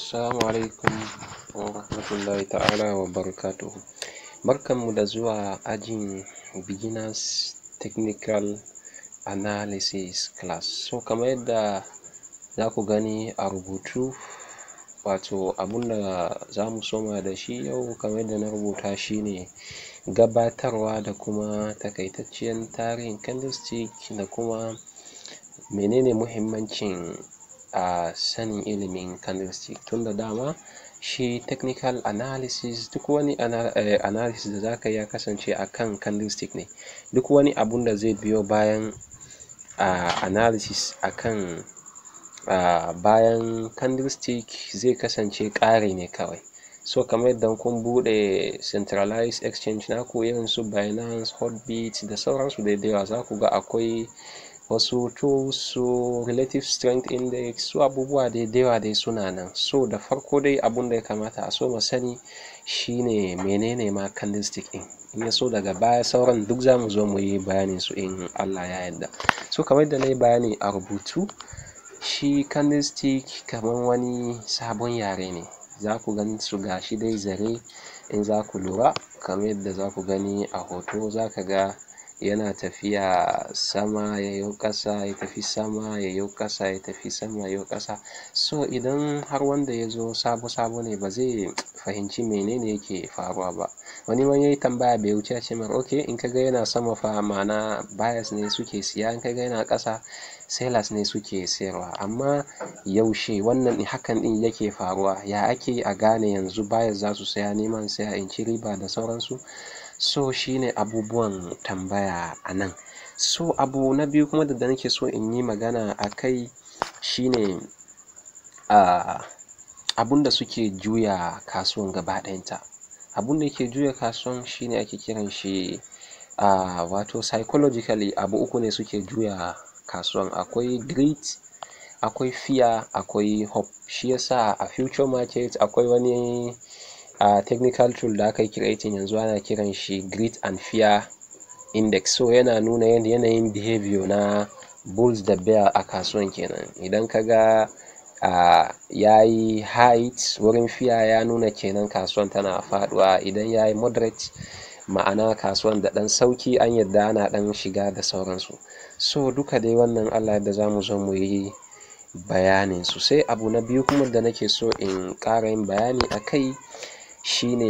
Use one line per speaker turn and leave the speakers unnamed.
Assalamu alaikum wa rahmatullahi ta'ala wa barakatuhu. Barkanmu da zuwa ajin Beginners Technical Analysis Class. So kamar yadda za ku gani a rubutu, wato abunda za mu soma da shi yau, kamar yadda na rubuta, shine gabatarwa da kuma takaitacciyar tarihin candlestick da kuma menene muhimmancin a sanin ilimin candlestick, tunda dama shi technical analysis, duk wani analysis da zaka yi ya kasance akan candlestick ne. Duk wani abun da zai biyo bayan analysis akan bayan candlestick zai kasance ƙari ne kawai. So kamar yadda kun buɗe centralized exchange naku, irin su Binance, Hotbit da sauransu dai da yawa, za ku ga akwai wasu tools, su relative strength index, su abubuwa dai da yawa dai suna nan. So da farko dai, abun da ya kamata a soma sani shine menene ma candlestick ɗin. In ya so daga baya sauran duk za mu zo mu yi bayanin su in Allah ya yarda. So kamar yadda na yi bayani a rubutu, shi candlestick kamar wani sabon yare ne. Za ku gan su, ga shi dai zare. In za ku lura, kamar yadda za ku gani a hoto, za ka ga yana tafiya sama, ya yo ƙasa, ya tafi sama, ya yo ƙasa, ya tafi sama, ya yo ƙasa. So idan har wanda ya zo sabo sabo ne, ba zai fahimci menene yake faruwa ba. Wani ma yayi tambaya, bai wuce a ce mar, "Okay, in ka ga yana sama fa, ma'ana buyers ne suke siya, in ka ga yana ƙasa, sellers ne suke sayarwa." Amma yaushe wannan hakan ɗin yake faruwa? Ya ake a gane yanzu buyers za su saya, ni ma in saya in ci riba da sauransu? So shine abubuwan tambaya a nan. So abu na biyu kuma da nake so in yi magana a kai shine abun da suke juya kasuwan gaba ɗayanta. Abun da yake juya kasuwan shine ake kiran shi wato psychologically abu uku ne suke juya kasuwan: akwai greed, akwai fear, akwai hope. Shi yasa a future market akwai wani technical tool da aka yi creating yanzu, ana kiran shi Greed and Fear Index. So yana nuna yanayin behavior na bulls da bear a kasuwan kenan. Idan ka ga ya yi high wurin fear, ya nuna kenan kasuwan tana faɗuwa. Idan ya yi moderate, ma'ana kasuwan da ɗan sauki, an yadda ana ɗan shiga da sauransu. So duka dai wannan, Allah da za mu zo mu yi bayanin su. Sai abu na biyu kuma da nake so in ƙara yin bayani a kai shine